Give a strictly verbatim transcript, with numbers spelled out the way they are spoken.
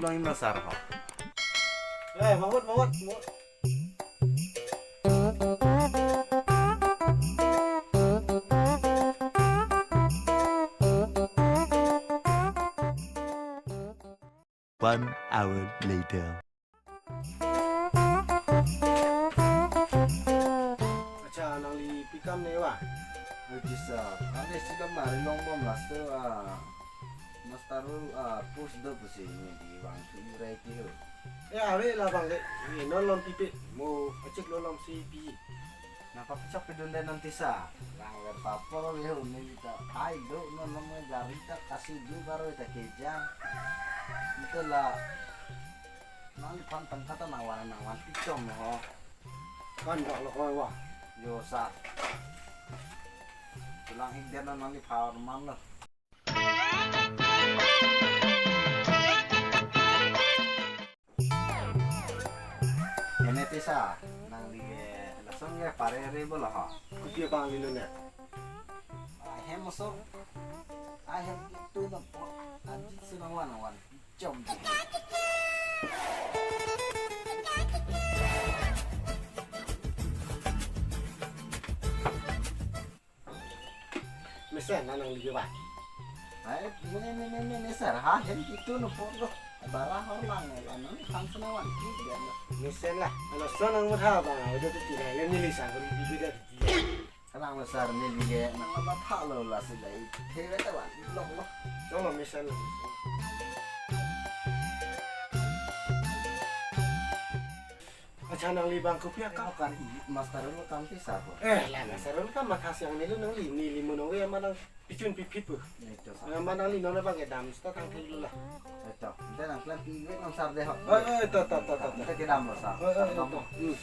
Long imna sar ho. Eh, bangun, bangun, bangun. One hour later. Accha, nangli pi akam ne wa? Oi, tisa, kami si kam mari long bom laso, ah, master, ah, post do pusi neli vangthu rai ti ho. Eh, ave la bang le. Eh, non lom pipe. Mo achik lo lom si pi. Nangpapachok pidun den non tisa. Langver papo le ho neli ta. Ai do non lom gari ta kasi du karo ta kejang. Ito la. Nangphan tangka ta nangvan nangvan pichom ho. Kan dak lo koi wa. Yo sa. Tulang ik den non nangli power man lo. Ene tisa, nangli ke lason ke pare re bolo ho. Kopi abang lilo ne? Ahem oso. Ahem itu nopo. Ajit si nangvan nangvan. Chom. Mesen na nangli ke wa? Ai, ne, ne, ne, ne, ne, sir, ha, hem itu nopo lo. Bara hor lang, eh, nangphan si nangvan, ki, ya, na. Mesen la, lason nangmatha bang, udah tuti la, le neli sang, kuri bibida tuti la. Kalang lo sir, neli ke, nangmatha lo la si la, eh, the, we ta wa, lo, lo. Cholo, mesen la. Accha, nangli bang kopi akam? Akam i master lo kam tisa ko. Eh, la master lo kam matha siang neli nangli, neli mono we ma nang pichun pipit pu. Ito sa. Eh, ma nangli non abang ke dam sta tang thilo la. Ito. Ente nang plan pi we nang sar de ho. Eh, eh, to, to, to, to, to. Ente ke dam lo sa. Eh, eh, eh, to. Hmm.